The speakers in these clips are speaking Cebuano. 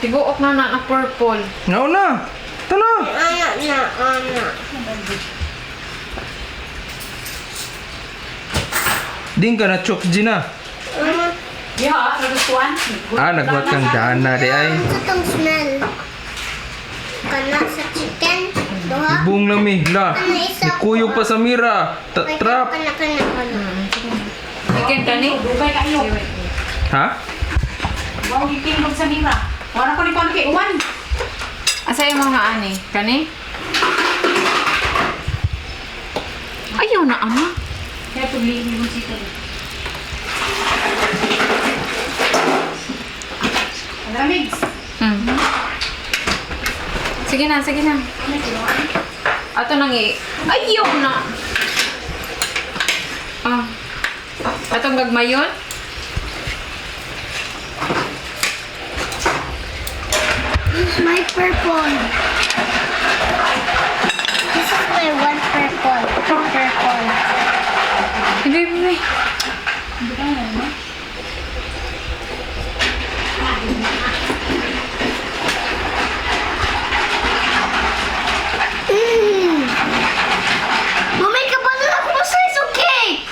Tibuok na na na purple. Ngaon na. Ito na. Ana na, ana. Ding ka na chok Gina. Diha, nagustuhan. Ah, nagwat kang dana di ay. Ano itong smell? Kana sa chicken? Duha? Ibong lami la. Nikuyog pa sa mira. Wait, Trap. Kana, kana, kana. Chicken kani? Dugay kayo. Ha? Wow, giking kog sa mira. Wala ko ni kon kay uwan. Asa yung mga ani? Kani? Ayaw na, ama. Kaya tugliin mo sito. Lamig. Sige na, sige na. Ato nang i... Ayaw na! Ah. Atong gagmayon? This is my purple. This is my one purple. Purple. Hindi, hindi. Mami, kabalo ako mo slice of cake!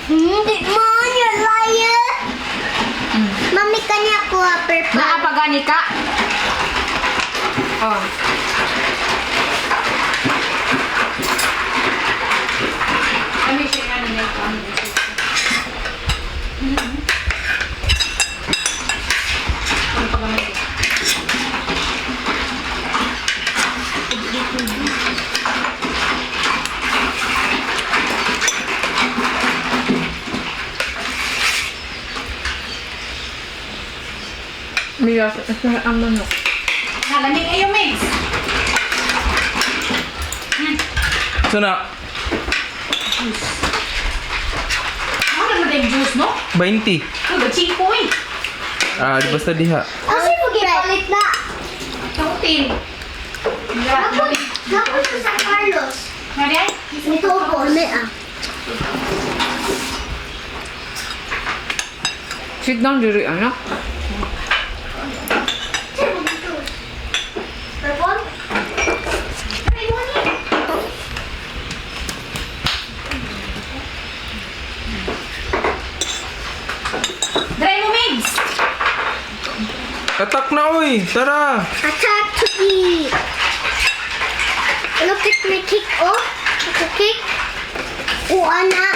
Hindi man, you liar! Mami, kanya ko purple. Naapagani ka? Oh. Kami siya nga ni Nike. Ang pagkamay. Mira, ang manok. Nalamig ayo, Migs. Ito na. Ano naman yung juice, no? 20. Ito, chiko eh. Ah, di basta diha. Kasi mo gipalit na. Kaunti. Naku sa San Carlos. Nga ay? Ito ko. Mami, ah. Sit down diri, anak. Purple? Dry mo, Migs. Attack na oy. Tara. Attack to the... Look at my kick, oh. Look at kick. Oh, ana.